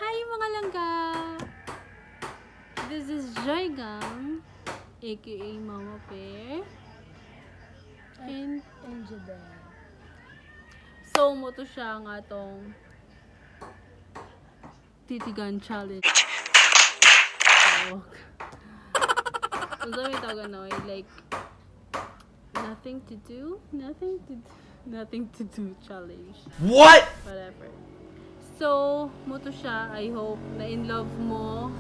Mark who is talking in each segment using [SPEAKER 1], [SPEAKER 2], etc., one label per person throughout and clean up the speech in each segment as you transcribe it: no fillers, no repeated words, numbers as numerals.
[SPEAKER 1] Hi, mga langga! This is Joy Gang, aka Mama Pear. And
[SPEAKER 2] Angel Bell.
[SPEAKER 1] So, mao to siya nga tong titigan challenge. Tawag. Unsa may tawag ano, eh, like, nothing to do, nothing to do, nothing to do challenge.
[SPEAKER 3] What?
[SPEAKER 1] Whatever. So, mao to siya. I hope na in love mo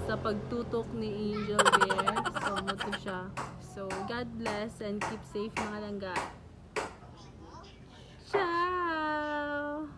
[SPEAKER 1] sa pagtutok ni Angel Bear. So, mao to siya. So, God bless and keep safe, mga langga. Ciao!